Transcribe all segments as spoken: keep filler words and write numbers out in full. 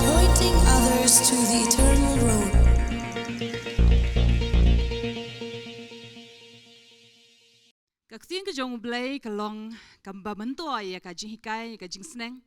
Pointing others to the eternal road. Ka ktien ka jong U Blei ka long kaba myntoi ïa ka jinghikai, ïa ka jingsneng,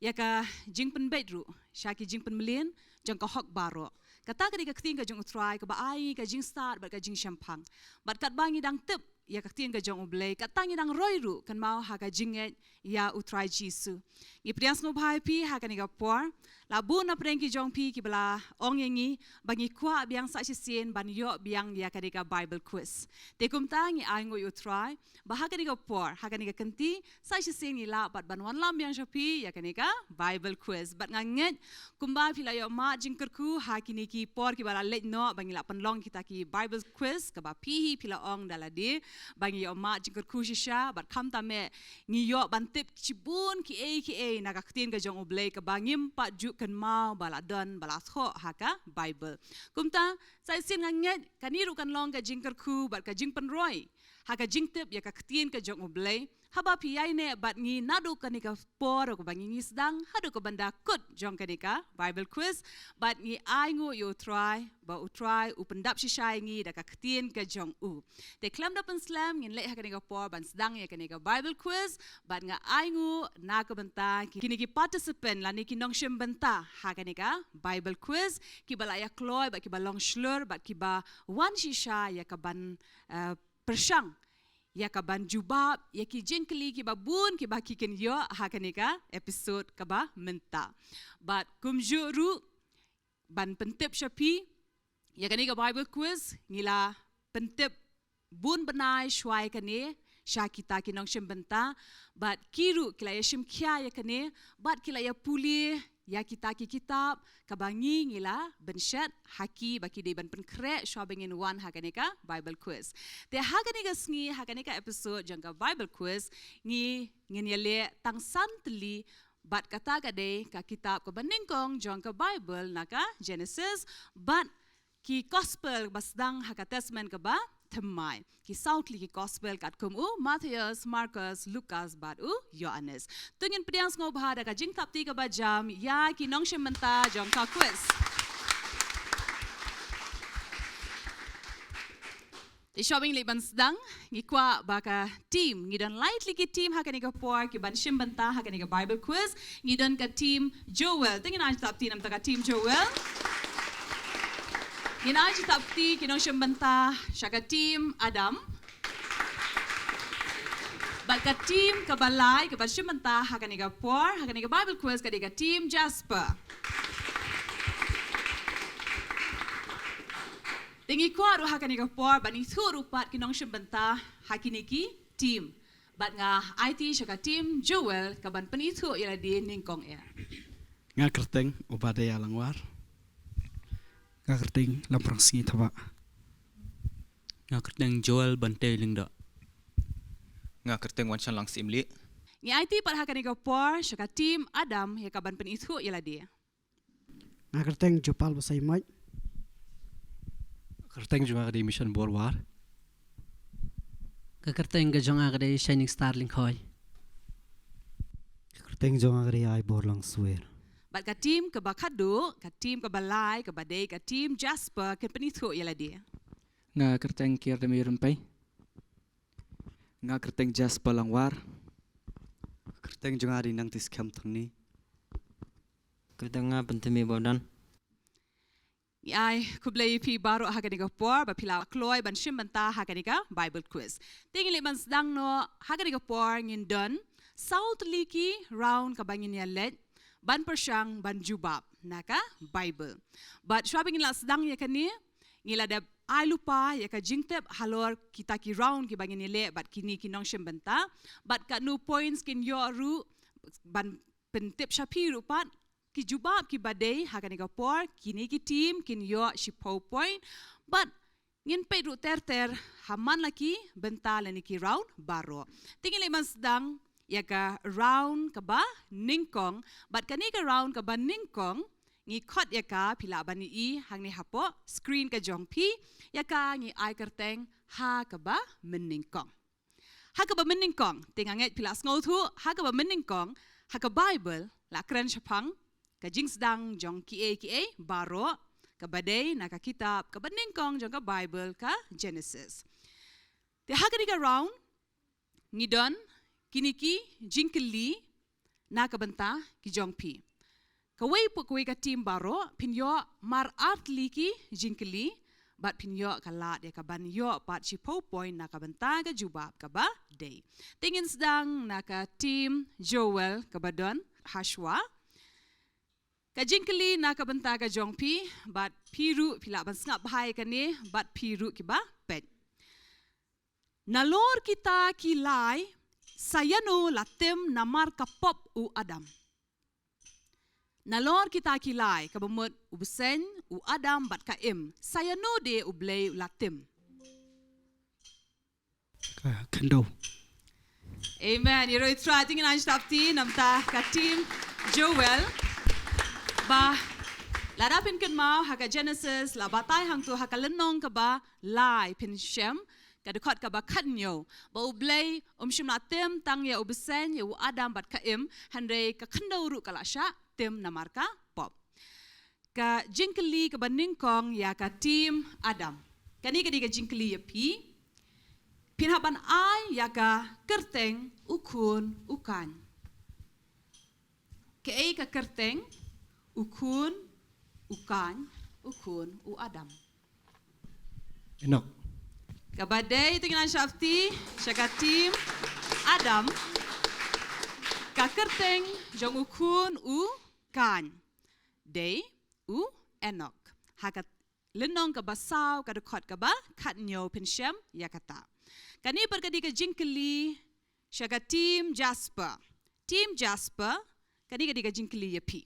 ïa ka jingpynbeit ruh sha ki jingpynmlien jong ka hok baroh. Kata ka dei ka ktien ka jong U Trai kaba ai ka jingstad bad ka jingshemphang. Bad katba ngi dang tip ïa ka ktien ka jong U Blei, kata ngi dang roi ruh kynmaw ha ka jingngeit ïa U Trai Jisu. Ngi pdiang sngewbha ïa phi ha kane ka por. La bun na pdeng ki jong phi kiba la ong ïa ngi ba ngi kwah biang sa shisien ban ïoh biang ïa kane ka Bible quiz. Te kumta ngi ainguh ïa U Trai ba ha kane ka por, ha kane ka kynti, sa shisien ngi lah pat ban wanlam biang sha phi ïa kane ka Bible quiz. Bad nga ngeit kumba phi la ïoh mad jingkyrkhu ha kine ki por kiba la leit noh ba ngi la pynlong kita ki Bible quiz, kaba phi hi phi la ong da lade ba ngi ïoh mad jingkyrkhu shisha, bad khamtam eh ngi ïoh ban tip shibun kiei kiei na ka ktien ka jong U Blei kaba ngim pat ju kynmaw ba la don, ba la thoh ha ka Bible. Kumta sa shisien nga ngeit kane ruh kan long ka jingkyrkhu bad ka jingpynroi ha ka jingtip ïa ka ktien ka jong U Blei haba phi ïaineh bad ngi naduh kane ka por kaba ngi, ngi sdang haduh kaban da kut jong kane ka Bible quiz. Bad ngi ainguh ïa U Trai ba U Trai u pyndap shisha ïa ngi da ka ktien ka jong u. Te khlem da pynslem, ngin leit ha kane ka por ban sdang ïa kane ka Bible quiz. Bad nga ainguh na ka bynta ki, kine ki participant lane ki nongshim bynta ha kane ka Bible quiz, kiba la ïa kloi bad kiba long shlur bad kiba wan shisha ïa kaban, eh, pyrshang ïa kaban jubab ïa ki jingkylli kiba bun kiba ki kin ïoh ha kane ka episode kaba mynta. Bad kumjuh ruh ban pyntip sha phi ïa kane ka Bible quiz, ngi la pyntip bun bnai shuwa ïa kane sha kita ki nongshim bynta, bad ki ruh ki la ïa shim khia ïa kane, bad ki la ïa pule ïa kita ki kitab kaba ngi, ngi la bynshet ha ki ba ki dei ban pynkhreh shuwa ba ngin wan ha kane ka Bible quiz. Te ha kane ka sngi, ha kane ka episode jong ka Bible quiz, ngi, ngin ïaleh tang san tylli, bad kata ka dei ka kitab kaba nyngkong jong ka Bible na ka Genesis, bad ki gospel ba sdang ha ka Testament kaba thymmai. Ki saw tylli ki gospel katkum u Mathaios, Markos, Lukas bad u Ïoannis. To ngin pdiang sngewbha da ka jingthap kti kaba jam ïa ki nongshim bynta jong ka quiz. Te shuwa ba ngin leit ban sdang, ngi kwah ba ka team, ngi don lai tylli ki team ha kane ka por kiban shim bynta ha kane ka Bible quiz. Ngi don ka team Joel. Te ngin ai jingthap kti namar ka team Joel. Ngin ai jingthap kti ki nongshim bynta sha ka team Adam. Bad ka team kaba lai kaba shim bynta ha kane ka por, ha kane ka Bible quiz, ka dei ka team Jasper. Te ngi kwah ruh ha kane ka por ban ithuh ruh pat ki nongshim bynta ha kine ki team. Bad nga aiti sha ka team Joel kaban pynithuh ïa lade nyngkong eh. Nga kyrteng Obadiah Langwar. Nga kyrteng Lamprang Sngi Thabah. Nga kyrteng Joel Bantei Lyngdoh. Nga kyrteng Wanshan Lang Syiemlieh. Ngi aiti pat ha kane ka por sha ka team Adam ïa kaban pynithuh ïa lade. Nga kyrteng Jopal Basaiawmoit. Kyrteng jong nga ka dei Mission Borwar. Ka kyrteng ka jong nga ka dei Shining Star Lyngkhoi. Ka kyrteng jong nga ka dei Aibor Langswer. Bad ka team kaba khadduh, ka team kaba lai, kaba dei ka team Jasper, kin pynithuh ïa lade. Nga kyrteng Kiar Demi Rympei. Nga kyrteng Jasper Langwar. Kyrteng jong nga dei Nangtiskhem Thangni. Kyrteng nga Pynthymmai Bamdan. Ngi ai khublei ïa phi baroh ha kane ka por ba phi la kloi ban shim bynta ha kane ka Bible quiz. Te ngin leit ban sdang noh ha kane ka por, ngin don saw tylli ki round kaba ngin ïa leit ban pyrshang ban jubab na ka Bible. Bad shuwa ba ngin la sdang ïa kane, ngi la dep ai lypa ïa ka jingtip halor kita ki round kiba ngin ïa leh bad kine ki nongshim bynta, bad katno points kin ïoh ruh, ban pyntip sha phi ruh pat ki jubab kiba dei ha kane ka por, kine ki team kin ïoh shiphew point. Bad ngin peit ruh ter ter ha man la ki bynta lane ki round baroh. Te ngin leit ban sdang ïa ka round kaba nyngkong, bad kane ka round kaba nyngkong ngi khot ïa ka, phi lah ban ïohi hangne hapoh screen ka jong phi, ïa ka ngi ai kyrteng ha kaba mynnyngkong. Ha kaba mynnyngkong, te nga ngeit phi la sngewthuh, ha kaba mynnyngkong, ha ka Bible la kren shaphang ka jingsdang jong kiei kiei baroh, kaba dei na ka kitab kaba nyngkong jong ka Bible, ka Genesis. Te ha kane ka round ngi don kine ki jingkylli na ka bynta ki jong phi. Kawei pa kawei ka team baroh phin ïoh mar ar tylli ki jingkylli, bad phin ïoh ka lad ïa ka ban ïoh pat shiphew point na ka bynta ka jubab kaba dei. Te ngin sdang na ka team Joel kaba don ha shuwa. Ka jingkylli na ka bynta ka jong phi, bad phi ruh phi lah ban sngap bha ïa kane, bad phi ruh kiba peit. Nalor kita ki lai, sa ïano la tim namar ka pop u Adam? Nalor kita ki lai, kaba mut u bseiñ, u Adam bad ka Im, sa ïano de U Blei u la tim? Ka khyndew. Amen. Ïaroh ïa U Trai, te ngin ai shapti namar ka team Joel. Ba lada phin kynmaw ha ka Genesis, la batai hangto ha ka lynnong kaba lai, phin shem ka dkhot kaba khathynñiew, ba U Blei um shym la tim tang ïa u bseiñ, ïa u Adam bad ka Im, hynrei ka khyndew ruh ka la shah tim namar ka pop. Ka jingkylli kaba nyngkong ïa ka team Adam. Kane ka dei ka jingkylli ïa phi. Phin hap ban ai ïa ka kyrteng u khun u kaiñ. Kaei ka kyrteng u khun u kaiñ, u khun u Adam? Enok. Kaba dei, te ngin ai shapti sha ka team Adam. Ka kyrteng jong u khun u kaiñ dei u Enok. Ha ka lynnong kaba saw, ka dkhot kaba khathynñiew, phin shem ïa kata. Kane pat ka dei ka jingkylli sha ka team Jasper. Team Jasper, kane ka dei ka jingkylli ïa phi.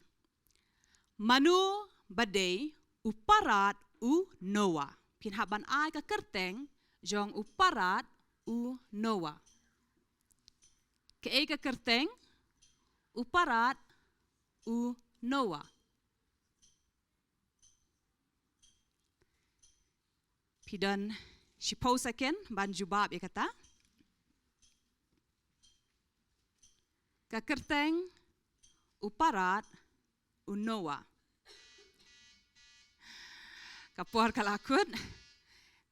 Mano ba dei u parad u Noah? Phin hap ban ai ka kyrteng jong u parad u Noah. Kaei ka kyrteng u parad u Noah? Phi don shiphew second ban jubab ïa kata. Ka kyrteng u parad u Noah. Ka por ka la kut.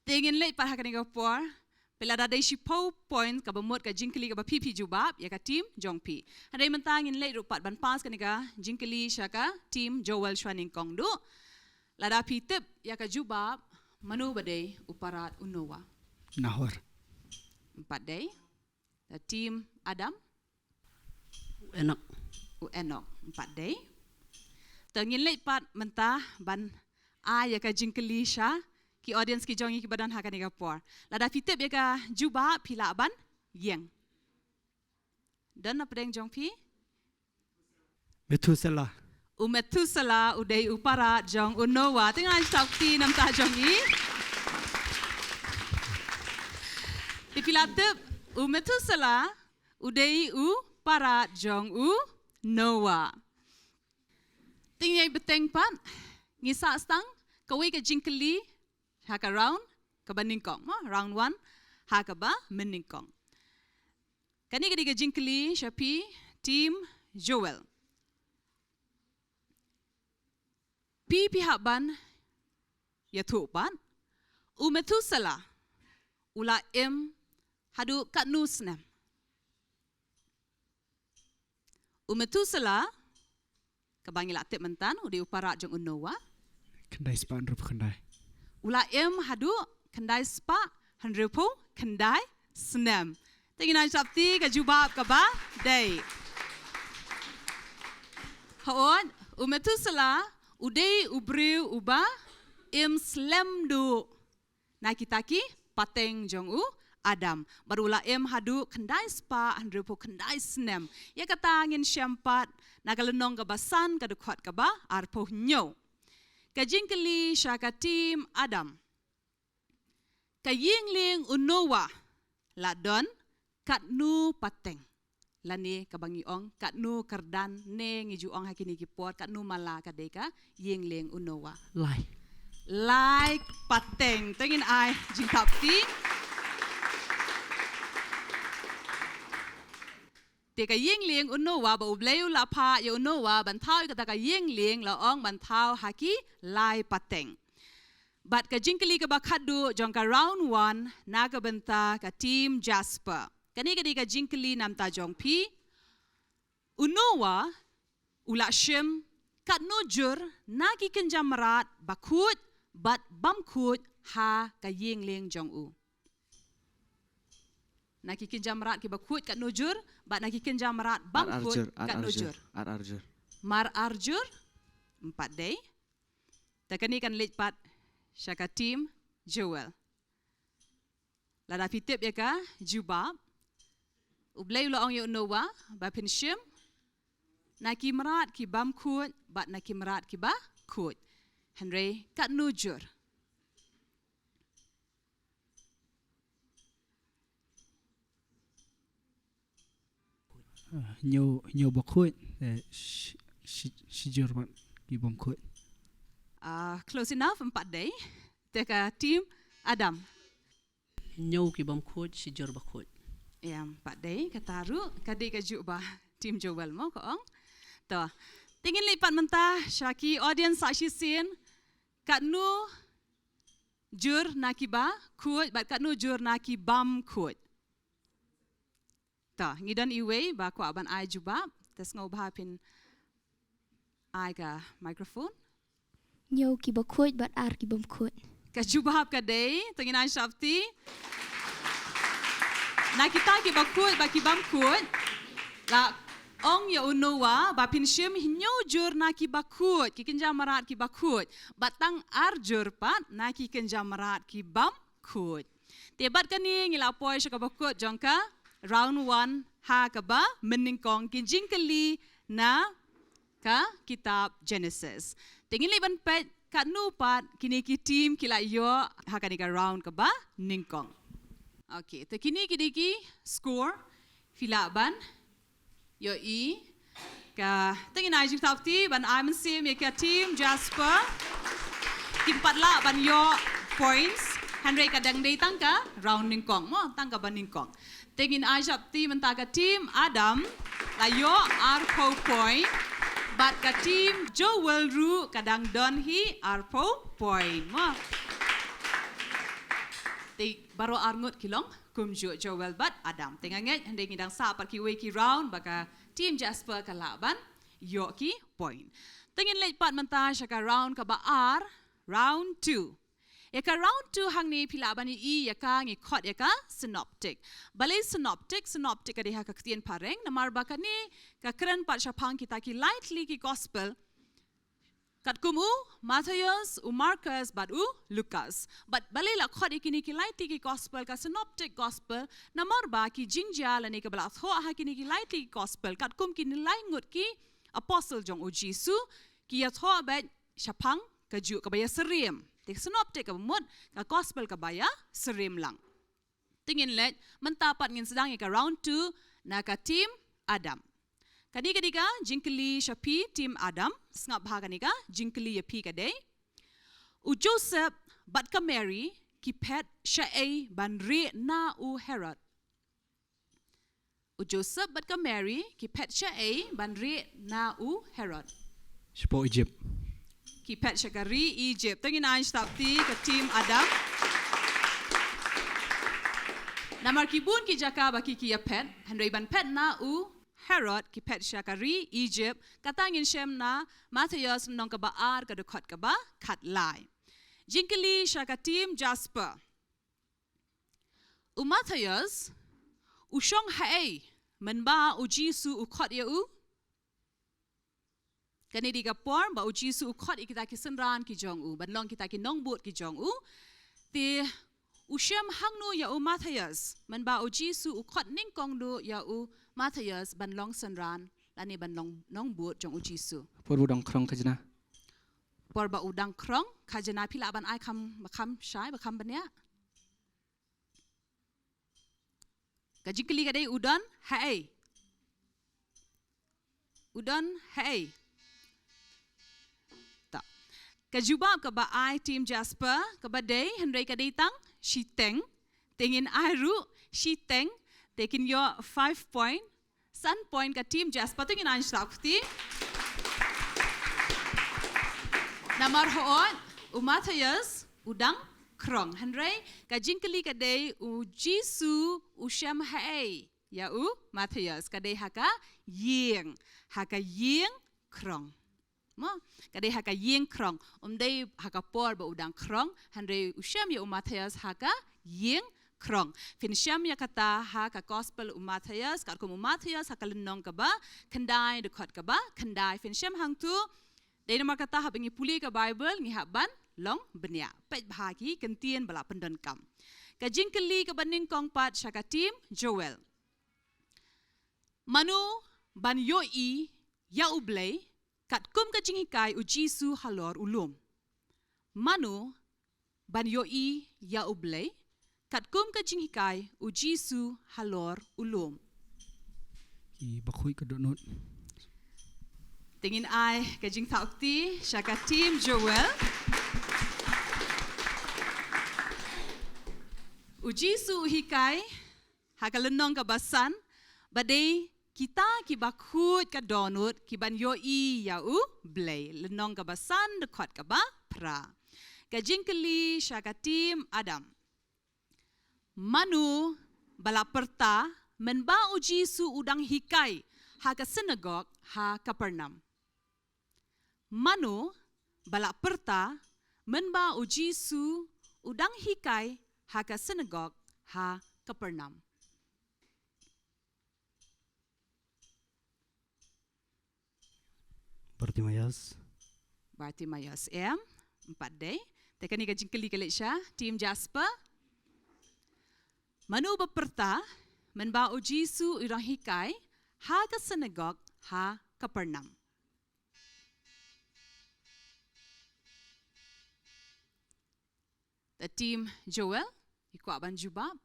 Te ngin leit pat ha kane ka por. Phi la da dei shiphew point, kaba mut ka jingkylli kaba phi phi jubab ïa ka team jong phi. Hynrei mynta ngin leit ruh pat ban pass kane ka jingkylli sha ka team Joel shuwa nyngkong duh. Lada phi tip ïa ka jubab, mano ba dei u parad u Noah? Nahor. Em pat dei. Te team Adam? U Enok. U Enok. Em pat dei. Te ngin leit pat mynta ban ai ïa ka jingkylli sha ki audience ki jong ngi kiba don ha kane ka por. Lada phi tip ïa ka jubab, phi lah ban ïeng. Don na pdeng jong phi? Methuselah. U Methuselah u dei u parad jong u Noah. Te ngin ai shapti namar ka jong ngi. Te phi la tip, u Methuselah u dei u parad jong u Noah. Te ngin ïai bteng pat, ngin sa tang kawei ka jingkylli ha ka round kaba nyngkong, mo, round one, ha kaba mynnyngkong. Kane ka dei ka jingkylli sha phi, team Joel. Phi phi hap ban ïathuh pat, u Methuselah u la im haduh katno snem? U Methuselah, kaba ngi la tip mynta, u dei u parad jong u Noah. Khyndai spah hynriewphew khyndai. U la im haduh khyndai spah hynriewphew khyndai snem. Te ngin ai shapti ka jubab kaba dei. Hooid, u Methuselah u dei u briew uba im slem duh na kita ki pateng jong u Adam. Bad u la im haduh khyndai spah hynriewphew khyndai snem. Ïa kata ngin shem pat na ka lynnong kaba san, ka dkhot kaba arphew hynñiew. Ka jingkylli sha ka team Adam. Ka ïing lieng u Noah la don katno pateng? Lane kaba ngi ong katno kyrdan, ne ngi ju ong ha kine ki por katno mala, ka dei ka ïing lieng u Noah? Lai. Lai pateng. Te ngin ai jingthap kti. Te ka ïing lieng u Noah, ba U Blei u la phah ïa u Noah ban thaw ïa kata ka ïing lieng, la ong ban thaw ha ki lai pateng. Bad ka jingkylli kaba khatduh jong ka round one na ka bynta ka team Jasper. Kane ka dei ka jingkylli na bynta jong phi. U Noah u la shim katno jur na ki kynja mrad bakhuid bad bymkhuid ha ka ïing lieng jong u? Na ki kynja mrad kiba khuid katno jur, bad na ki kynja mrad bymkhuid katno jur? Ar ar jur. Ar ar jur. Mar ar jur? Em pat dei. Te kane kan leit pat sha ka team Joel. Lada phi tip ïa ka jubab, U Blei u la ong ïa u Noah ba phin shim na ki mrad ki bymkhuid bad na ki mrad kiba khuid. Hynrei katno jur? Ah, hynñiew, hynñiew bakhuid, eh, shi, shi, shi jur bad ki bymkhuid. Ah, close enough, em pat dei. Te ka team Adam. Hynñiew ki bymkhuid, shi jur bakhuid. Em pat dei, kata ruh ka dei ka jubab team Joel mo ka ong. To. Te ngin leit pat mynta sha ki audience sa shisien. Katno jur na kiba khuid bad katno jur na ki bymkhuid? To, ngi don iwei ba kwah ban ai jubab, te sngewbha phin ai ka microphone. Hynñiew kiba khuid bad ar ki bymkhuid. Ka jubab ka dei, to ngin ai shapti. Na kita kiba khuid bad ki bymkhuid, la ong ïa u Noah ba phin shim hynñiew jur na kiba khuid, ki kynja mrad kiba khuid, bad tang ar jur pat na ki kynja mrad ki bymkhuid. Te bad kane ngi la poi sha kaba kut jong ka round one ha kaba mynnyngkong, ki jingkylli na ka kitab Genesis. Te ngin leit ban peit katno pat kine ki team ki la ïoh ha kane ka round kaba nyngkong. Okay, te kine ki dei ki score, phi lah ban ïohi. Ka, te ngin ai jingthaw kti ban ai mynsiem ïa ka team Jasper. Kim pat lah ban ïoh points, hynrei ka dang dei tang ka round nyngkong mo, tang kaba nyngkong. Te ngin ai jingthaw kti mynta ka team Adam la ïoh arphew point, bad ka team Joel ruh ka dang don hi arphew point mo. Te baroh arngut ki long kumjuh, Joel bad Adam. Te nga ngeit hynrei ngi dang sah pat kiwei ki round ba ka team Jasper ka lah ban ïoh ki point. Te ngin leit pat mynta sha ka round kaba ar, round two. Ïa ka round two hangne phi lah ban ïohi ïa ka ngi khot ïa ka synoptic. Balei synoptic? Synoptic ka dei ha ka ktien phareng, namar ba kane ka kren pat shaphang kita ki lai tylli ki gospel. Katkum u Mathaios, u Markos bad u Lukas. Bad balei la khot ïa kine ki lai tylli ki gospel ka synoptic gospel, namar ba ki jingjia lane kaba la thoh ha kine ki lai tylli ki gospel, katkum kine lai ngut ki apostle jong u Jisu, ki ïathoh beit shaphang kajuh kaba ïasyriem. Te synoptic kaba mut ka gospel kaba ïasyriem lang. Te ngin leit, mynta pat ngin sdang ïa ka round two na ka team Adam. Kane ka dei ka jingkylli sha phi team Adam, sngap bha kane ka jingkylli ïa phi ka dei. U Joseph bad ka Mary ki phet shaei ban rieh na u Herod? U Joseph bad ka Mary ki phet shaei ban rieh na u Herod? Shapoh Egypt. Ki phet sha ka ri Egypt. To ngin ai shapti ka team Adam. Namar ki bun ki jaka ba ki ki ïa phet, hynrei ban phet na u Herod ki phet sha ka ri Egypt, kata ngin shem na Mathaios lynnong kaba ar ka dkhot kaba khatlai. Jingkylli sha ka team Jasper. U Mathaios u shong haei mynba u Jisu u khot ïa u? Kane dei ka por ba u Jisu u khot ïa kita ki synran ki jong u ban long kita ki nongbud ki jong u. Te u shem hangno ïa u Mathaios mynba u Jisu u khot nyngkong noh ïa u Mathaios ban long synran lane ban long nongbud jong u Jisu? Por ba u dang khrong khajna. Por ba u dang khrong khajna, phi lah ban ai kham ba kham shai ba kham bniah. Ka jingkylli ka dei u don haei? U don haei? Ta. Ka jubab kaba ai team Jasper kaba dei hynrei ka dei tang shiteng. Te ngin ai ruh shiteng, te kin ïoh five point, san point ka team Jasper. To ngin ai shlak kti. Namar hooid u Mathaios u dang khrong. Hynrei ka jingkylli ka dei u Jisu u shem haei ïa u Mathaios? Ka dei ha ka ïing, ha ka ïing khrong. Mo, ka dei ha ka ïing khrong. Um dei ha ka por ba u dang khrong, hynrei u shem ïa u Mathaios ha ka ïing khrong. Phin shem ïa kata ha ka gospel u Mathaios, katkum u Mathaios ha ka lynnong kaba khyndai dkhot kaba khyndai. Phin shem hangto. Dei namar kata haba ngi pule ka Baibl ngi hap ban long bniah. Peit bha ki kyntien ba la pyndonkam. Ka jingkylli kaba nyngkong pat sha ka team Joel. Mano ban ïohi ïa u Blei katkum ka jinghikai u Jisu halor u lum? Mano ban ïohi ïa u Blei katkum ka jinghikai u Jisu halor u lum? Ki bakhuid ka dohnud. Te ngin ai ka jingthaw kti sha ka team Joel. U Jisu u hikai ha ka lynnong kaba san ba dei kita ki bakhuid ka dohnud ki ban ïohi ïa u Blei. Lynnong kaba san dkhot kaba phra. Ka jingkylli sha ka team Adam. Mano ba la pyrta mynba u Jisu u dang hikai ha ka synagog ha Kapernaum? Mano ba la pyrta mynba u Jisu u dang hikai ha ka synagog ha Kapernaum? Bartimaios. Bartimaios, em, em pat dei. Te kane ka jingkylli ka leit sha team Jasper. Mano ba pyrta mynba u Jisu u dang hikai ha ka synagog ha Kapernaum? Te team Joel, i kwah ban jubab?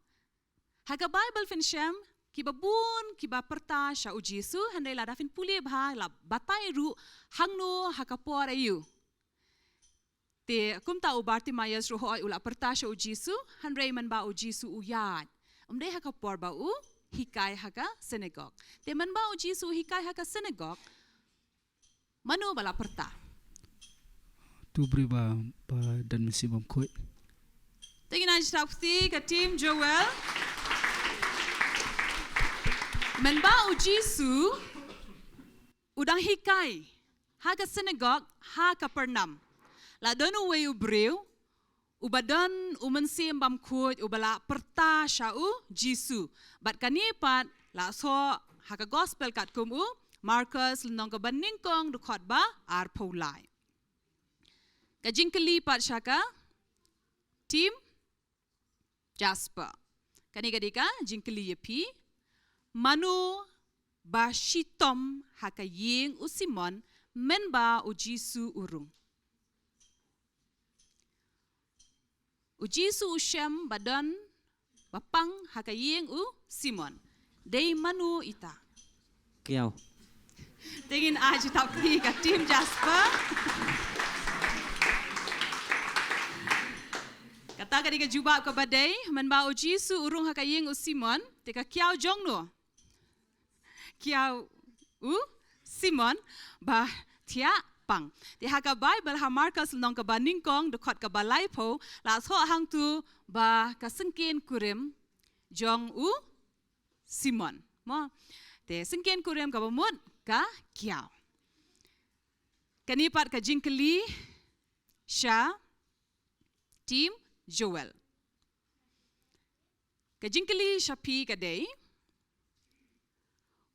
Ha ka Baibl phin shem kiba bun kiba pyrta sha u Jisu, hynrei lada phin pule bha la batai ruh hangno, ha ka por aïu. Te kumta u Bartimaios ruh hooid u la pyrta sha u Jisu, hynrei mynba u Jisu u ïaid, um dei ha ka por ba u hikai ha ka synagog. Te mynba u Jisu u hikai ha ka synagog, mano ba la pyrta? Tu briew ba, ba don mynsiem bymkhuid. Te ngin ai shlak kti ka team Joel. Mynba u Jisu u dang hikai ha ka synagog ha Kapernaum, la don uwei u briew uba don u mynsiem bymkhuid uba la pyrta sha u Jisu. Bad kane pat la soh ha ka gospel katkum u Markos lynnong kaba nyngkong dkhot ba arphew lai. Ka jingkylli pat sha ka team Jasper. Kane ka dei ka jingkylli ïa phi. Mano ba shitom ha ka ïing u Simon mynba u Jisu u rung? U Jisu u shem ba don ba pang ha ka ïing u Simon. Dei mano ita? Kiaw. Te ngin ai jingthaw kti ka team Jasper. Kata ka dei ka jubab kaba dei, mynba u Jisu u rung ha ka ïing u Simon, te ka kiaw jong no? Kiaw u Simon ba thiah pang. Te ha ka Baibl ha Markos lynnong kaba nyngkong dkhot kaba laiphew la thoh hangtu ba ka syngkien kurim jong u Simon. Mo. Te syngkien kurim kaba mut ka kiaw. Kane pat ka jingkylli sha team Joel. Ka jingkylli sha phi ka dei,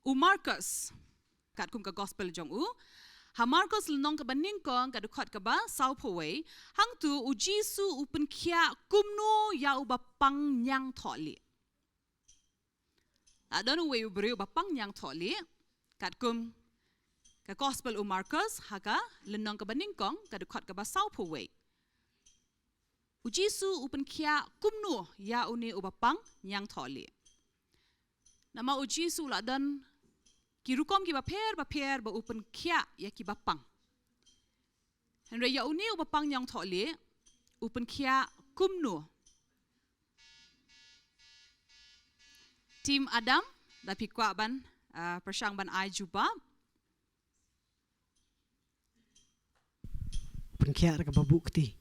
u Markos, katkum ka gospel jong u, ha Markos lynnong kaba nyngkong ka dkhot kaba sawphew wei, hangtu u Jisu u pynkhiah kumno ïa uba pang ñiangthohlieh. La don uwei u briew uba pang ñiangthohlieh, katkum ka gospel u Markos ha ka lynnong kaba nyngkong ka dkhot kaba sawphew wei. U Jisu u pynkhiah kumno ïa une uba pang ñiangthohlieh. Namar u Jisu la don ki rukom kiba pher bapher ba u pynkhiah ïa kiba pang. Hynrei ïa une uba pang ñiangthohlieh u pynkhiah kumno. Team Adam, da phi kwah ban, ah, pyrshang ban ai jubab. Pynkhiah da kaba buh kti.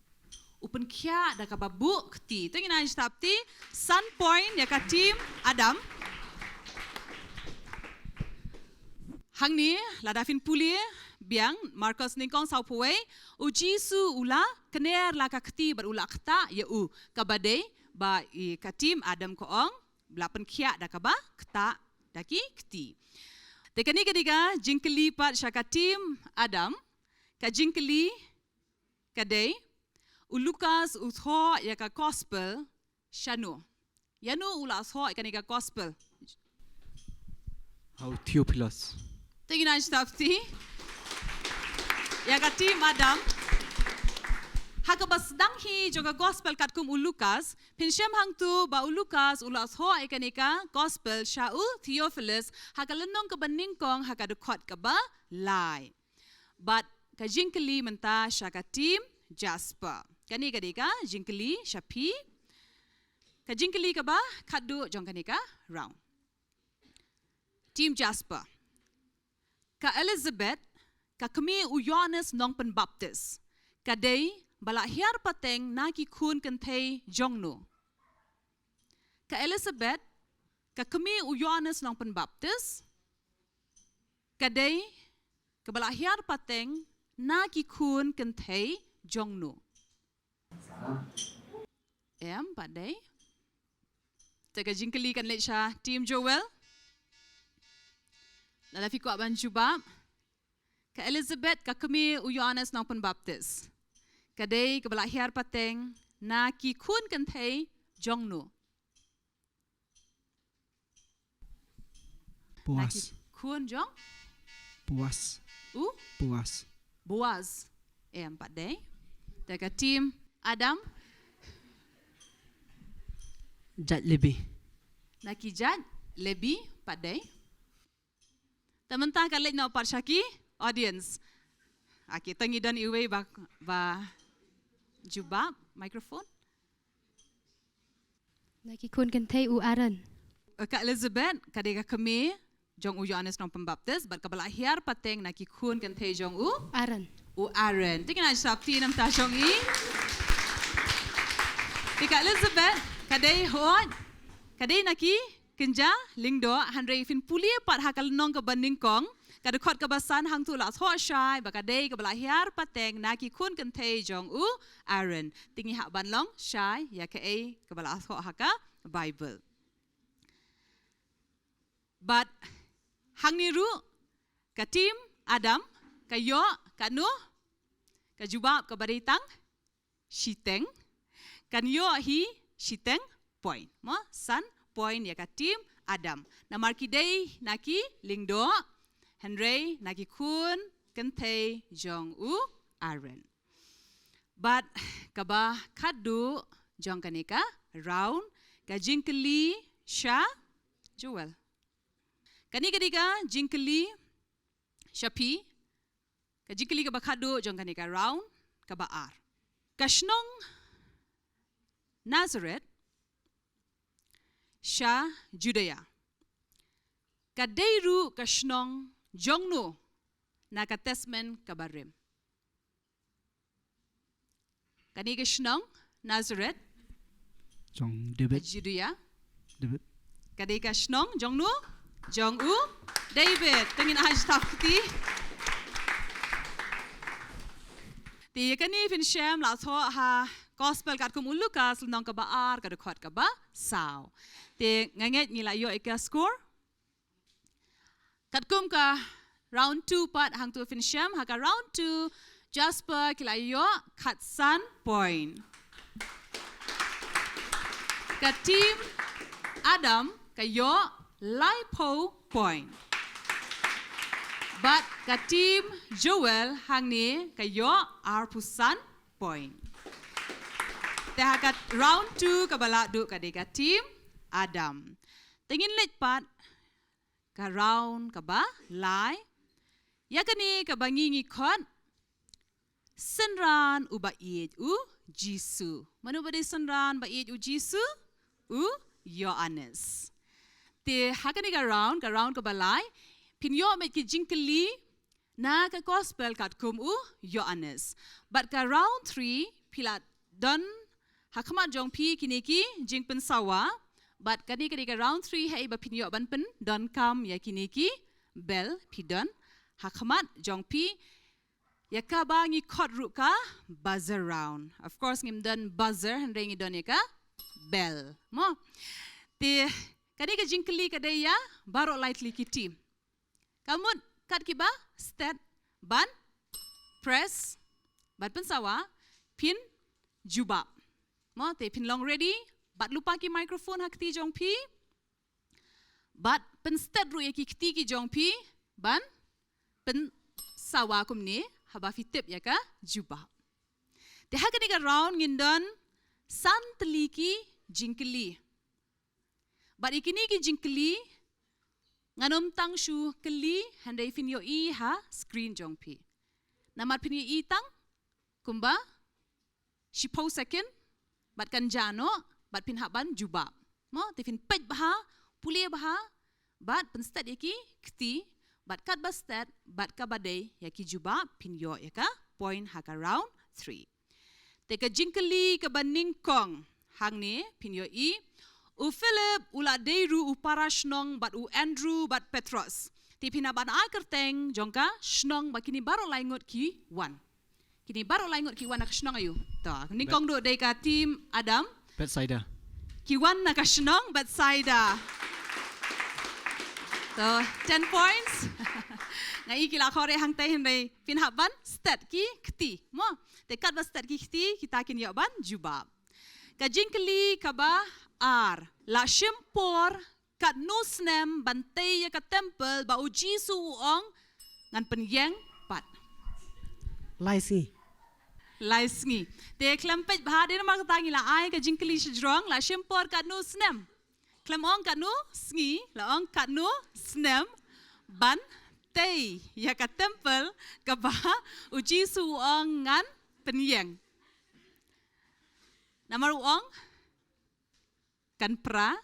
U pynkhiah da kaba buh kti. To ngin ai jingtap kti. San point ïa ka team Adam. Hangne, lada phin pule biang Markos nyngkong sawphew wei, u Jisu u la kner la ka kti bad u la ktah ïa u, kaba dei ba i ka team Adam ka ong, la pynkhiah da kaba ktah da ki kti. Te kane ka dei ka jingkylli pat sha ka team Adam, ka jingkylli ka dei, u Lukas u thoh ïa ka gospel shano? Ïano u la thoh ïa kane ka gospel? Ha u Theophilus. To ngin ai jingtap kti ïa ka team Adam. Ha kaba sdang hi jong ka gospel katkum u Lukas, phin shem hangtu ba u Lukas u la thoh ïa kane ka gospel sha u Theophilus ha ka lynnong kaba nyngkong ha ka dkhot kaba lai. Bad ka jingkylli mynta sha ka team Jasper. Kane ka dei ka jingkylli sha phi. Ka jingkylli kaba khatduh jong kane ka round. Team Jasper. Ka Elizabeth, ka kmie u Ïoannis Nongpynbaptis, ka dei ba la hiar pateng na ki khun kynthei jong no? Ka Elizabeth, ka kmie u Ïoannis Nongpynbaptis, ka dei kaba la hiar pateng na ki khun kynthei jong no? Em, pat dei. Te ka jingkylli kan leit sha team Joel. Lada phi kwah ban jubab. Ka Elizabeth, ka kmie u Ïoannis Nongpynbaptis, ka dei kaba la hiar pateng na ki khun kynthei jong no? Boas. Na ki khun jong? Boas. U? Boas. Boas. Em, pat dei. Te ka team Adam? Jait Lebi. Na ki jait Lebi, pat dei. Te mynta ka leit noh pat sha ki audience. Aki, to ngi don iwei ba, ba jubab, microphone. Na ki khun kynthei u Aaron. Ka Elizabeth, ka dei ka kmie jong u Ïoannis Nongpynbaptis, bad kaba la hiar pateng na ki khun kynthei jong u Aaron. U Aaron. Te ngin ai jingtap kti namar jong i. Te ka Elizabeth, ka dei hooid, ka dei na ki kynja lyngdoh, hynrei phin pule pat ha ka lynnong kaba nyngkong, ka dkhot kaba san hangtu la thoh shai ba ka dei kaba la hiar pateng na ki khun kynthei jong u Aaron. Te ngi hap ban long shai ïa kaei kaba la thoh ha ka Bible. Bad hangne ruh ka team Adam ka ïoh katno? Ka jubab kaba dei tang shiteng. Kan ïoh hi shiteng point. Mo, san point ïa ka team Adam. Namar ki dei na ki lyngdoh, hynrei na ki khun kynthei jong u Aaron. Bad kaba khatduh jong kane ka round, ka jingkylli sha Joel. Kane ka dei ka jingkylli sha phi, ka jingkylli kaba khatduh jong kane ka round kaba ar. Ka shnong Nazareth sha Judea, ka dei ruh ka shnong jong no na ka Testament kaba rim? Kane ka shnong Nazareth, jong David. Judea. David. Ka dei ka shnong jong no? Jong u David, to ngin ai jingthaw kti. Te ïa kane phin shem la thoh ha Gospel katkum u Lukas lynnong kaba ar ka dkhot kaba saw. Te nga ngeit ngi la ïoh ïa ka score. Katkum ka round two pat hangto phin shem, ha ka round two Jasper ki la ïoh khatsan point. Ka team Adam ka ïoh laiphew point. Bad ka team Joel hangne ka ïoh arphew san point. Te ha ka round two kaba la duh ka dei ka team Adam. Te ngin leit pat ka round kaba lai. Ïa kane kaba ngi ngi khot synran uba ïeit u Jisu. Mano ba dei synran ba ïeit u Jisu? U Ïoannis. Te ha kane ka round, ka round kaba lai, phin ïoh met ki jingkylli na ka Gospel katkum u Ïoannis. Bad ka round three phi la don ha khmat jong phi kine ki jingpynsawa. Bad kane ka dei ka round three, hei ba phin ïoh ban pyndonkam ïa kine ki bell phi don ha khmat jong phi. Ïa kaba ngi khot ruh ka buzzer round. Of course ngim don buzzer, hynrei ngi don ïa ka bell. Mo. Te kane ka jingkylli ka dei ïa baroh lai tylli ki team. Ka mut kat kiba stet ban press, ban pynsawa, phin jubab. Mo, te phin long ready bad lypa ki microphone ha kti jong phi. Bad pynstet ruh ïa ki kti ki jong phi ban pynsawa kumne haba phi tip ïa ka jubab. Te ha kane ka round ngin don san tylli ki jingkylli. Bad ïa kine ki jingkylli ngan ym tang shu kylli, hynrei phin ïohi ha screen jong phi. Namar phin ïohi tang kumba shiphew second bad kan jah noh bad phin hap ban jubab. Mo, te phin peit bha, pule bha bad pynstet ïa ki kti bad katba stet bad kaba dei ïa ki jubab phin ïoh ïa ka point ha ka round three. Te ka jingkylli kaba nyngkong hangne phin ïohi, u Philip u la dei ruh u para shnong bad u Andrew bad Petros. Te phin hap ban ai kyrteng jong ka shnong ba kine baroh lai ngut ki wan. Kine baroh lai ngut ki wan na ka shnong aïu? To, nyngkong duh dei ka team Adam. Bethsaida. Ki wan na ka shnong Bethsaida. To, ten points. Nga i ki la khore hangtai hynrei phin hap ban stet ki kti. Mo, te katba stet ki kti kita kin ïoh ban jubab. Ka jingkylli kaba ar, la shim por katno snem ban tei ïa ka temple ba u Jisu u ong ngan pynïeng pat? Lai sngi. Lai sngi. Te khlem peit bha, dei namar kata ngi la ai ka jingkylli shajrong, la shim por katno snem. Khlem ong katno sngi, la ong katno snem ban tei ïa ka temple kaba u Jisu u ong ngan pynïeng. Namar u ong kan pra,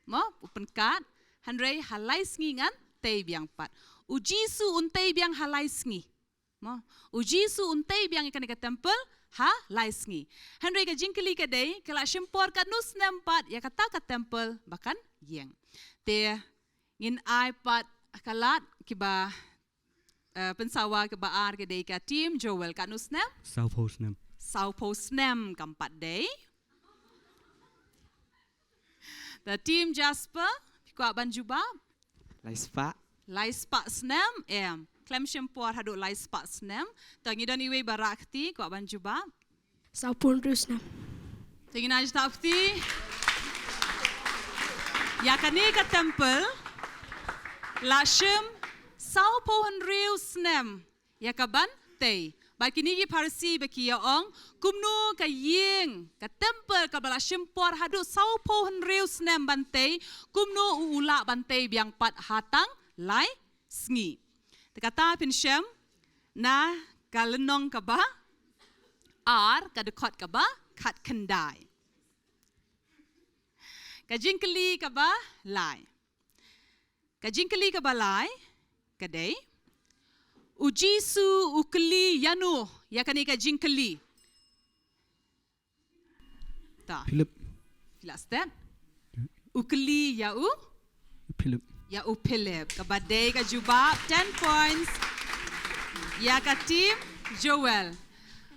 mo, u pynkat, hynrei ha lai sngi ngan tei biang pat. U Jisu un tei biang ha lai sngi. Mo, u Jisu un tei biang ïa kane ka temple ha lai sngi. Hynrei ka jingkylli ka dei, ka la shim por katno snem pat ïa kata ka temple ba kan ïeng. Te ngin ai pat ka lad kiba, eh, pynsawa kaba ar ka dei ka team Joel, katno snem? Sawphew snem. Sawphew snem kam pat dei. Te team Jasper, phi kwah ban jubab? Lai spah. Lai spah snem, em. Khlem shim por haduh lai spah snem. To ngi don iwei ba rah kti, kwah ban jubab? Sawphew hynriew snem. Te ngin ai jingthaw kti. Ïa kane ka temple la shim sawphew hynriew snem ïa ka ban tei. Bad kine ki Pharisi ba ki ïa ong, kumno ka ïing, ka temple kaba la shim por haduh sawphew hynriew snem ban tei, kumno u u lah ban tei biang pat ha tang lai sngi? Te kata phin shem na ka lynnong kaba ar, ka dkhot kaba khatkhyndai. Ka jingkylli kaba lai. Ka jingkylli kaba lai ka dei, u Jisu u kylli ïano ïa kane ka jingkylli? Ta. Philip. Philip stet. U kylli ïa u Philip. ïa u Philip. Kaba dei ka jubab ten points ïa ka team Joel.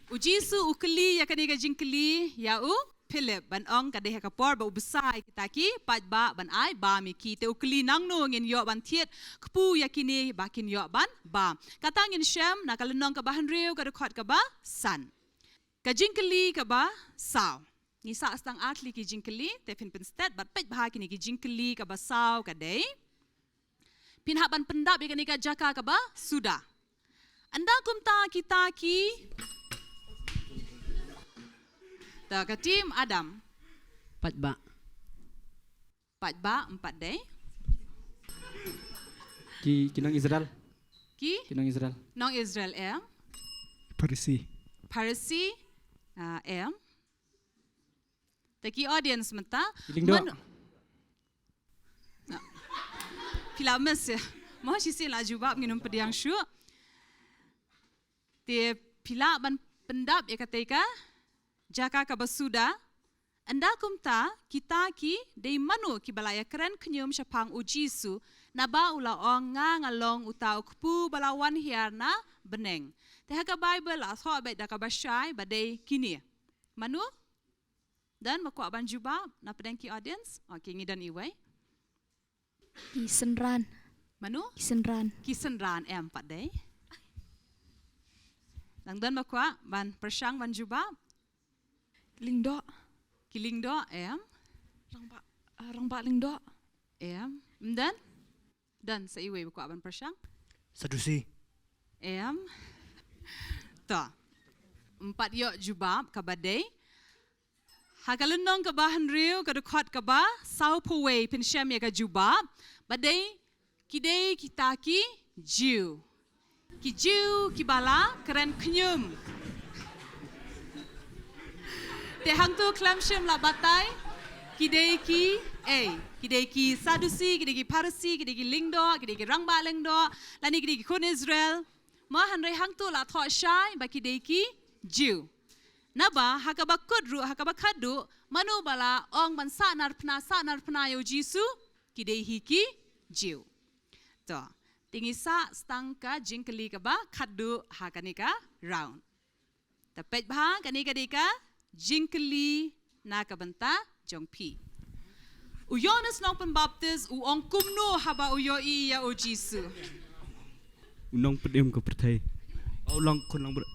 U Jisu u kylli ïa kane ka jingkylli ïa u Philip ban ong ka dei ha ka por ba u bsa ïa kita ki paidbah ban ai bam ïa ki. Te u kylli nangno ngin ïoh ban thied kpu ïa kine ba kin ïoh ban bam. Kata ngin shem na ka lynnong kaba hynriew ka dkhot kaba san. Ka jingkylli kaba saw. Ngi sah tang ar tylli ki jingkylli, te phin pynstet bad peit bha kine ki jingkylli. Kaba saw ka dei, phin hap ban pyndap ïa kane ka jaka kaba suda. Ynda kumta kita ki, ta ka team Adam. Paidbah. Paidbah em pat dei. Ki, ki nong Israel. Ki? Ki nong Israel. Nong Israel em. Pharisi. Pharisi, ah, em. Ta ki audience mynta. Ki lyngdoh. Mano, phi la miss ïa. Mo shisien la jubab ngin ym pdiang shuh. Te phi lah ban pyndap ïa katei ka jaka kaba suda. Ynda kumta kita ki dei mano kiba la ïakren khñium shaphang u Jisu, naba u la ong, nga nga long uta u kpu ba la wan hiar na bneng. Te ha ka Baibl la thoh beit da kaba shai ba dei kine. Mano? Don ba kwah ban jubab na pdeng ki audience? Okay, ngi don iwei. Ki synran. Mano? Ki synran. Ki synran em pat dei. Nang don ba kwah ban pyrshang ban jubab? Lyngdoh. Ki lyngdoh em. Rangbah, ah, rangbah lyngdoh. Em. Em don? Don sa iwei ba kwah ban pyrshang? Sadusi. Em. To. Em pat ïoh jubab kaba dei. Ha ka lynnong kaba hynriew ka dkhot kaba sawphew wei phin shem ïa ka jubab. Ba dei ki dei kita ki Jiw. Ki Jiw kiba la kren khñium. Te hangto khlem shym la batai ki dei ki ei. Ki dei ki Sadusi, ki dei ki Pharisi, ki dei ki lyngdoh, ki dei ki rangbah lyngdoh, lane ki dei ki khun Israel. Mo hynrei hangto la thoh shai ba ki dei ki Jiw. Naba ha kaba kut ruh, ha kaba khatduh, mano ba la ong ban sahnarphna, sahnarphna ïa u Jisu? Ki dei hi ki Jiw. To, te ngi sah tang ka jingkylli kaba khatduh ha kane ka round. Ta peit bha, kane ka dei ka jingkylli na ka bynta jong phi. U Ïoannis Nongpynbaptis u ong kumno haba u ïohi ïa u Jisu? U nongpynim ka pyrthei. U long khun langbrot.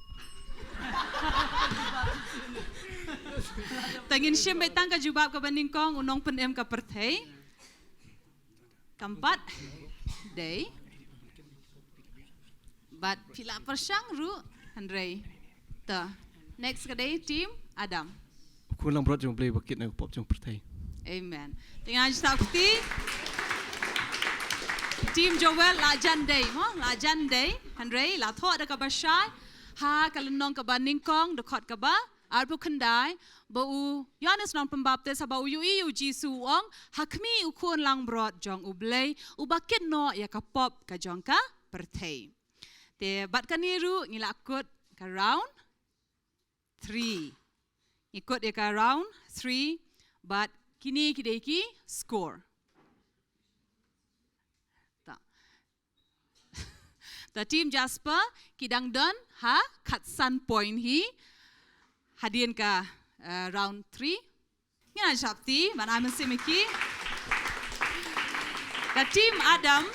Ta ngin shim beit tang ka jubab kaba nyngkong, u nongpynim ka pyrthei. Kam pat dei. Bad phi la pyrshang ruh hynrei. To. Next ka dei team Adam. U khun langbrot jong U Blei ba kit na ka pop jong pyrthei. Amen. Te ngan sa kti. Team Joel la jan dei mo, la jan dei. Hynrei la thoh da kaba shai ha ka lynnong kaba nyngkong, dkhot kaba arphew khyndai, ba u Ïoannis Nongpynbaptis haba u ïohi ïa u Jisu u ong, ha khmih u khun langbrot jong U Blei, uba kit noh ïa ka pop ka jong ka pyrthei. Te bad kane ruh ngi la kut ka round three. Ngi kut ïa ka round three, bad kine ki dei ki score. Ta. Ta team Jasper ki dang don ha khatsan point hi hadien ka, eh, round three. Ngin ïa shapti ban ai mynsiem ïa ki. Ka team Adam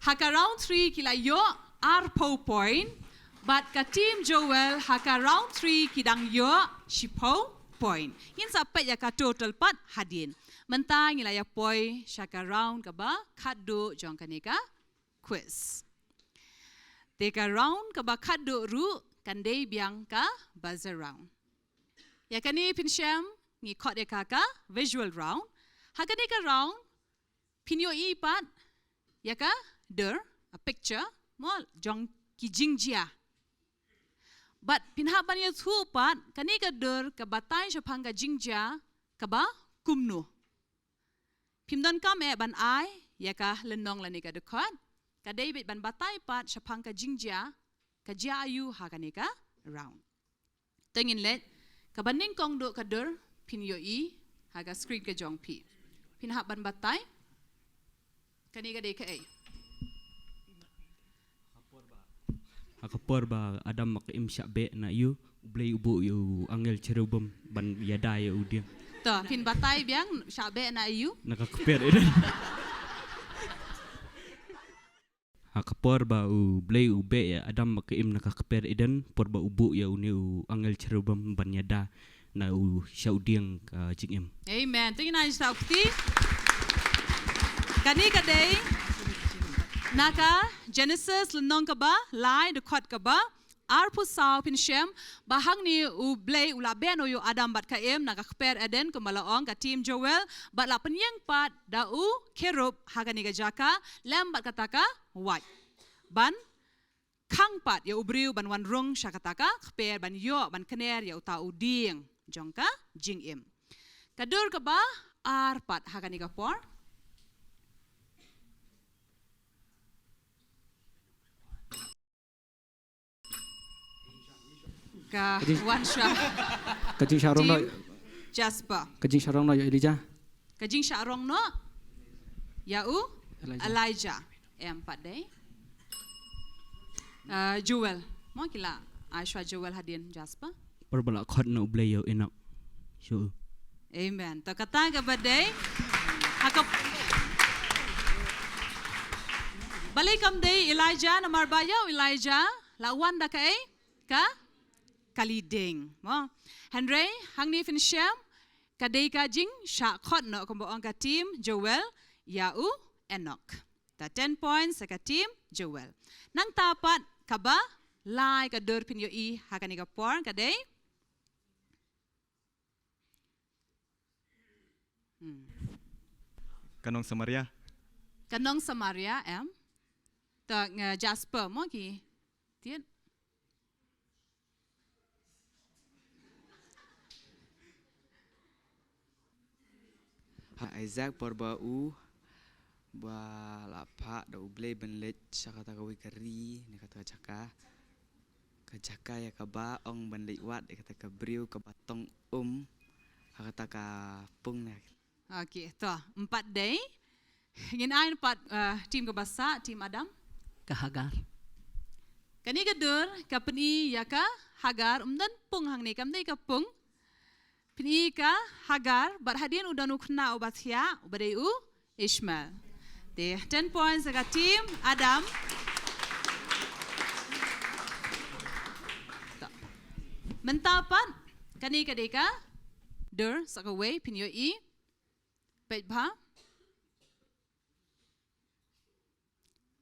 ha ka round three ki la ïoh arphew point, bad ka team Joel ha ka round three ki dang ïoh shiphew point. Ngin sa peit ïa ka total pat hadien. Mynta ngi la ïa poi sha ka round kaba khatduh jong kane ka quiz. Te ka round kaba khatduh ruh kan dei biang ka buzzer round. Ïa kane phin shem ngi khot ïa ka ka visual round. Ha kane ka round phin ïohi pat ïa ka dur, a picture, mo, jong ki jingjia. Bad phin hap ban ïathuh pat kane ka dur ka batai shaphang ka jingjia kaba kumno. Phim donkam eh ban ai ïa ka lynnong lane ka dkhot. Ka dei beit ban batai pat shaphang ka jingjia, ka jia aiu ha kane ka round. Te ngin leit, kaba nyngkong duh ka dur, phin ïohi ha ka screen ka jong phi. Phin hap ban batai. Kane ka dei kaei? Ha ka por ba Adam bad ka Im shah beh na ïew, U Blei u buh ïa u angel cherubim ban ïada ïa u dieng. To, phin batai biang, shah beh na ïew. Na ka kper Eden. Ha ka por ba U Blei u beh ïa Adam bad ka Im na ka kper Eden, por ba u buh ïa une u angel cherubim ban ïada na u sha u dieng ka jingim. Amen. To ngin ai sa ukti. Kane ka dei na ka Genesis lynnong kaba lai, dkhot kaba arphew saw. Phin shem ba hangne U Blei u la beh noh ïa u Adam bad ka Im na ka kper Eden, kumba la ong ka team Joel, bad la pynïeng pat da u cherub ha kane ka jaka lem bad kata ka wait ban khang pat ïa u briew ban wan rung sha kata ka kper ban ïoh ban kner ïa uta u dieng jong ka jingim. Ka dur kaba ar pat ha kane ka por. Ka jing- wan sha ka jingshah rong noh. Team Jasper. Ka jingshah rong noh ïa u Elijah. Ka jingshah rong noh ïa u Elijah. Elijah. Em pat dei. Ah, Joel. Mo ki la ai shuwa Joel hadien Jasper. Por ba la khot na U Blei ïa u Enok. Shu. Amen. To kata kaba dei. Ha ka, balei kam dei Elijah, namar ba ïa u Elijah la wan da kaei? Ka kali dieng. Mo. Hynrei hangne phin shem ka dei ka jingshah khot noh, kumba ong ka team Joel, ïa u Enok. Ta ten points ka team Joel. Nangta pat kaba lai ka dur phin ïohi ha kane ka por ka dei. Hmm. Ka nong Samaria. Ka nong Samaria, em. Ta, eh, Jasper mo ki tied. Ha Isaac por ba u ba la phah da U Blei ban leit sha kata kawei ka ri ne kata ka jaka. Ka jaka ïa kaba ong ban leit wad ïa kata ka briew kaba tong um ha kata ka pung ne. Okay, to, em pat dei. Ngin ai pat, eh, team kaba sah, team Adam. Ka Hagar. Kane ka dur ka pyni ïa ka Hagar, ym don pung hangne, kam dei ka pung. Pyni ka Hagar, bad hadien u don u khynnah uba thiah, uba dei u Ishmael. Te ten points ka team Adam. Mynta pat kane ka dei ka dur sa kawei, phin ïohi. Peit bha.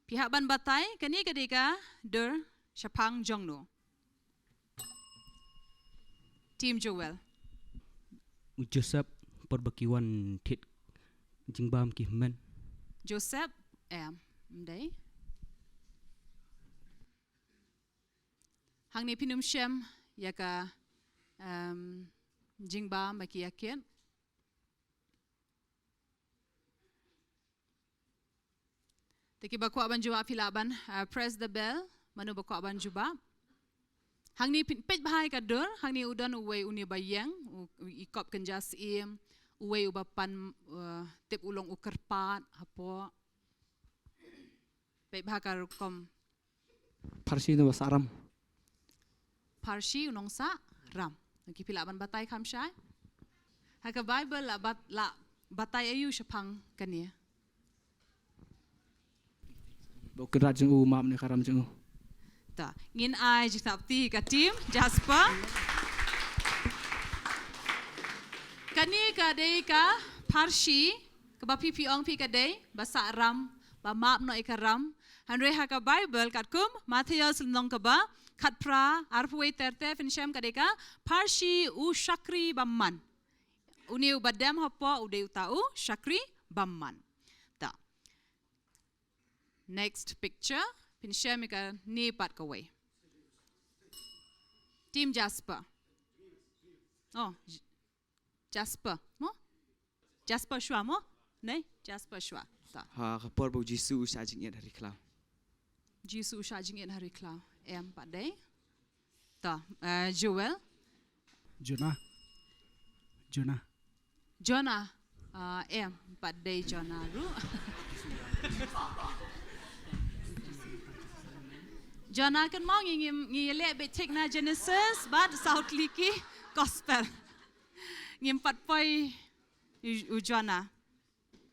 Phi hap ban batai, kane ka dei ka dur shaphang jong no. Team Joel. U Joseph, por ba ki wan thied jingbam ki hynmen. Joseph, em, ym dei. Hangne phin ym shem ïa ka, em, jingbam ba ki ïa thied. Te kiba kwah ban jubab phi lah ban, uh, press the bell, mano ba kwah ban jubab. Hangne phin peit bha ïa ka dur, hangne u don uwei une ba ïeng, u, u i kop kynja syiem, uwei uba pan, uh, tip u long u kyrpad, hapoh. Peit bha ka rukom. Pharshi ne ba sah ram. Pharshi u nongsah ram. Okay, phi lah ban batai kham shai. Ha ka Bible la bat-, la batai aïu shaphang kane. Ba u kynrad jong u map ne ka ram jong u. Ta, ngin ai jingthap kti ka team Jasper. Kane ka dei ka pharshi, kaba phi phi ong phi ka dei ba sah ram, ba map noh ïa ka ram. Hynrei ha ka Bible katkum Mathaios lynnong kaba khatphra, arphew wei ter ter, phin shem ka dei ka pharshi u shakri bymman. Une uba dem hapoh u dei uta u shakri bymman. Ta. Next picture, phin shem ïa kane pat kawei. Team Jasper. Oh, J-, Jasper, mo? Jasper shuwa mo? Nei, Jasper shuwa. Ta. Ha ka por ba u Jisu u shah jingit ha ri khlaw. Jisu u shah jingit ha ri khlaw. Em pat dei. Ta, eh, Joel. Jonah. Jonah. Jonah. Ah, em, pat dei Jonah ruh. Jona kan mo ngi ngi ngi leh beit thik na Genesis bad saw tylli ki gospel. Ngim pat poi u, u Jona.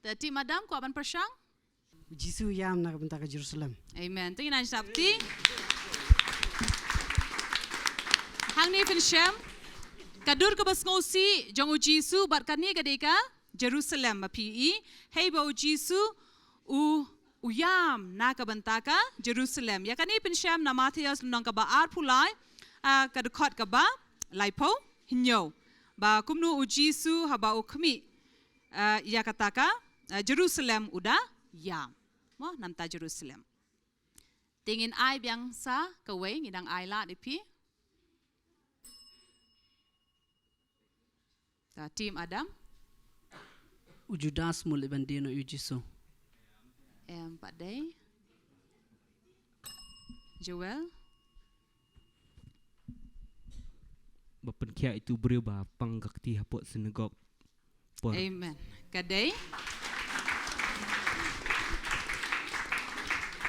Te team Adam kwah ban pyrshang? U Jisu u ïam na ka bynta ka Jerusalem. Amen. Te ngin ai shapti. Hangne phin shem ka dur kaba sngewsih jong u Jisu bad kane ka dei ka Jerusalem ba phi i. Hei ba u Jisu u u ïam na ka bynta ka Jerusalem. Ïa kane phin shem na Mathaios lynnong kaba arphew lai, ah, ka dkhot kaba laiphew hynñiew. Ba kumno u Jisu haba u khmih, ah, ïa kata ka, ah, Jerusalem u da ïam. Mo, na bynta Jerusalem. Te ngin ai biang sa kawei, ngi dang ai lad ïa phi. Ta team Adam. U Judas u leit ban die noh ïa u Jisu. Em pat dei. Joel. Ba pynkhiah ïa utu u briew ba pang ka kti hapoh synagog. Por. Amen. Ka dei.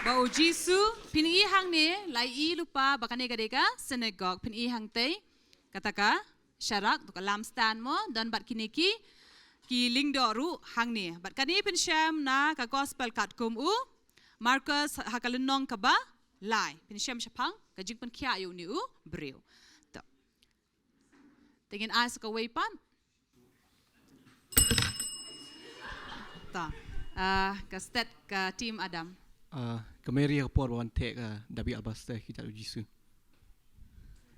Ba u Jisu, phin i hangne, la i lypa, ba kane ka dei ka synagog, phin i hangtei, kata ka sharak, tu ka lampstand mo, don bad kine ki, ki lyngdoh ruh hangne. Bad kane phin shem na ka gospel katkum u Markos ha ka lynnong kaba lai. Phin shem shaphang ka jingpynkhiah ïa une u briew. To. Te ngin ai sa kawei pat. Ta. Ah, ka stet ka team Adam. Ah, ka Mary ha ka por ba wan theh ka dabi alabaster ki jait u Jisu.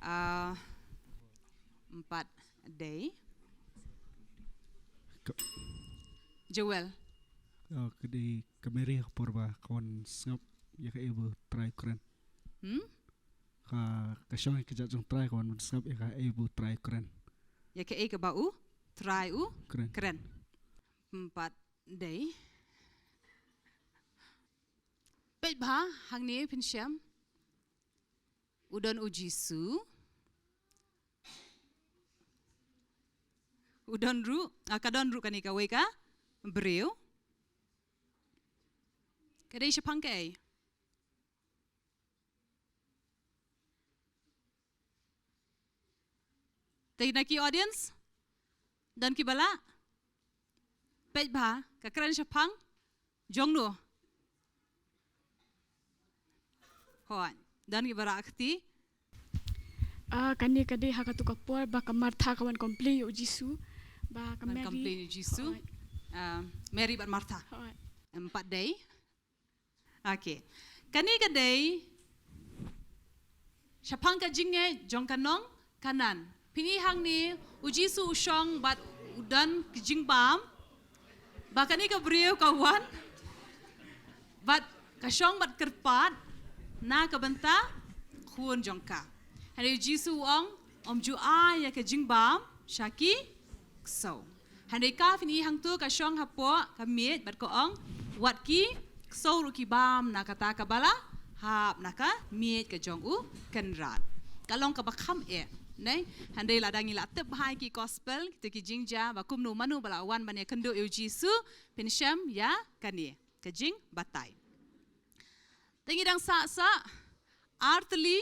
Ah, em pat dei. Ka- Joel. Ah, ka dei ka Mary ha ka por ba ka wan sngap ïa kaei ba u Trai u kren. Hmm? Ka, ka shong ïa ka jait jong u Trai, ka wan ban sngap ïa kaei ba u Trai u kren. Ïa kaei kaba u Trai u kren. Kren. Em pat dei. Peit bha, hangne phin shem. U don u Jisu. U don ruh, ah, ka don ruh kane kawei ka briew. Ka dei shaphang kaei? Te na ki audience? Don kiba lah? Peit bha, ka kren shaphang jong no? Hooid, don kiba rah kti? Ah, kane ka dei ha katu ka por ba ka Martha ka wan complain ïa u Jisu. Ba ka Mary. Wan complain ïa u Jisu. Hooid. Ah, Mary bad Martha. Hooid. Em pat dei. Okay. Kane ka dei shaphang ka jingngeit jong ka nong Kanaan. Phin i hangne u Jisu u shong bad u don ka jingbam. Ba kane ka briew ka wan bad ka shong bad kyrpad na ka bynta khun jong ka. Hynrei u Jisu u ong, ym ju ai ïa ka jingbam sha ki ksew. Hynrei ka, phin i hangto, ka shong hapoh ka miej bad ka ong, wat ki ksew ruh ki bam na kata kaba la hap na ka miej ka jong U Kynrad. Ka long kaba kham eh, ne? Hynrei lada ngi la tip bha ïa ki gospel, kita ki jingjia ba kumno mano ba la wan ban ïakynduh ïa U Jisu, phin shem ïa kane ka jingbatai. Te ngi dang sah sah ar tylli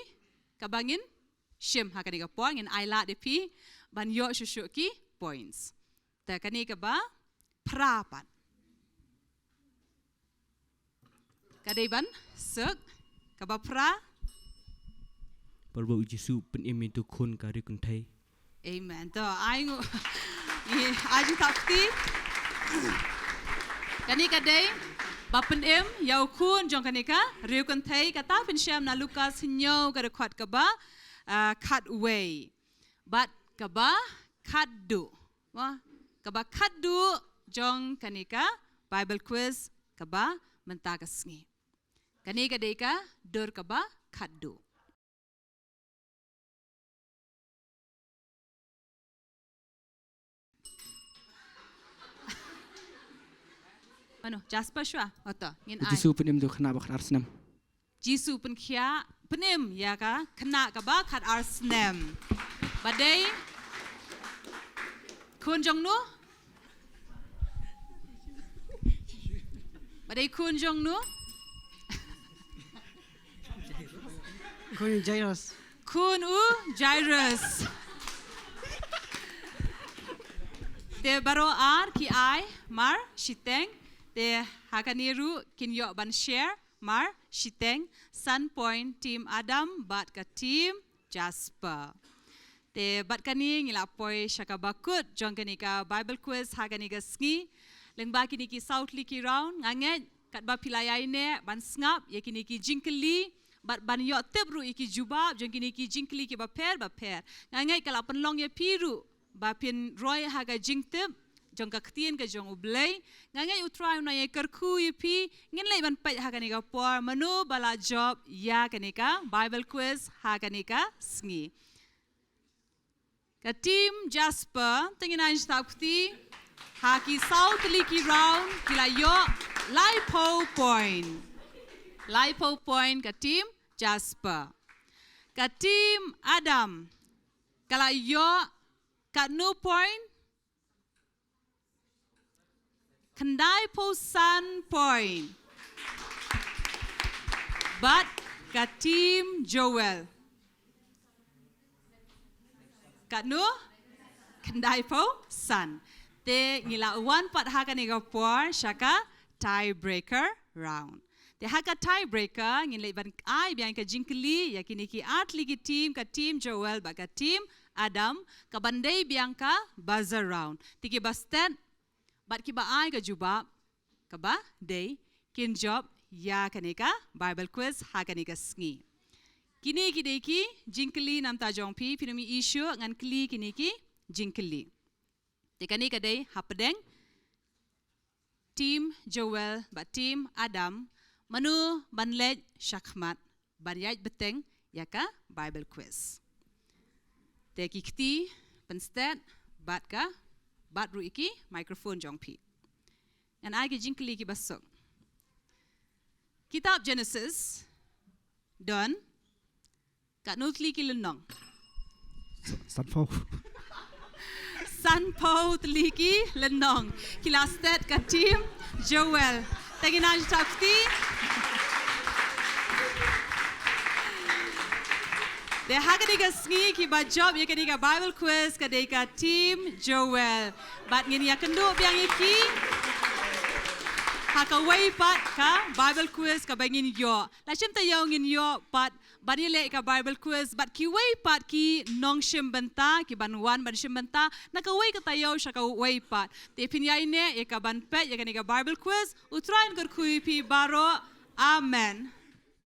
kaba ngin shim ha kane ka por, ngin ai lad ïa phi ban ïoh shuh shuh ki points. Te kane kaba phra pat. Ka dei ban suk, kaba phra. Por ba U Jisu u pynim ïa utu u khun ka riewkynthei. Amen. To, ai nguh. Ïa, ai jingthap kti. Kane ka dei ba pynim ïa u khun jong kane ka riewkynthei, kata phin shem na Lukas hynñiew ka dkhot kaba, ah, khatwei bad kaba khatduh. Mo, kaba khatduh jong kane ka Bible quiz kaba mynta ka sngi. Kane ka dei ka dur kaba khatduh. Mano, Jasper shuwa? Oto, ngin ai. Jisu u pynim ïa utu u khynnah ba khatar snem. Jisu u pynkhiah, pynim ïa ka khynnah kaba khatar snem. Ba dei khun jong no? Ba dei khun jong nu? Khun Jairus. Khun u Jairus. Te baroh ar ki ai mar shiteng. Te ha kane ruh kin ïoh ban share mar shiteng. San point team Adam bad ka team Jasper. Te bad kane ngi la poi sha kaba kut jong kane ka Bible quiz ha kane ka sngi. Lyngba kine ki saw tylli ki round nga ngeit katba phi la ïaineh ban sngap ïa kine ki jingkylli bad ban ïoh tip ruh ïa ki jubab jong kine ki jingkylli kiba pher bapher. Nga ngeit ka la pynlong ïa phi ruh ba phin roi ha ka jingtip jong ka ktien ka jong U Blei. Nga ngeit U Trai un ïa kyrkhu ïa phi. Ngin leit ban peit ha kane ka por mano ba la jop ïa kane ka Bible quiz ha kane ka sngi. Ka team Jasper, te ngin ai sngap kti. Ha ki saw tylli ki round ki la ïoh laiphew point. Laiphew point ka team Jasper. Ka team Adam ka la ïoh katno point? Khyndaiphew san point. Bad ka team Joel. Katno? Khyndaiphew san. Te ngi la wan pat ha kane ka por sha ka tiebreaker round. Te ha ka tiebreaker ngin leit ban ai biang ka jingkylli ïa kine ki ar tylli ki team, ka team Joel bad ka team Adam, ka ban dei biang ka buzzer round. Te kiba stet bad kiba ai ka jubab kaba dei kin jop ïa kane ka Bible quiz ha kane ka sngi. Kine ki dei ki jingkylli namar ta jong phi, phin ym ïohi shuh ngan kylli kine ki jingkylli. Te kane ka dei hapdeng team Joel bad team Adam, mano ban leit shakhmat ban ïaid bteng ïa ka Bible quiz. Te ki kti pynstet bad ka, bad ruh ïa ki microphone jong phi. Ngan ai ki jingkylli kiba suk. Kitab Genesis don katno tylli ki lynnong? Sanphew. Sanphew tylli ki lynnong. Ki la stet ka team Joel. Te ngin ai sngap kti. Te ha kane ka sngi kiba jop ïa kane ka Bible quiz ka dei ka team Joel. Bad ngin ïakynduh biang ïa ki ha kawei pat ka Bible quiz kaba ngin ïoh. La shim taïew ngin ïoh pat ban ïaleh ka Bible quiz bad kiwei pat ki nongshim bynta, ki ban wan ban shim bynta na kawei ka taïew sha kawei pat. Te phin ïaineh ïa ka ban peit ïa kane ka Bible quiz. U Trai un kyrkhu ïa phi baroh. Amen.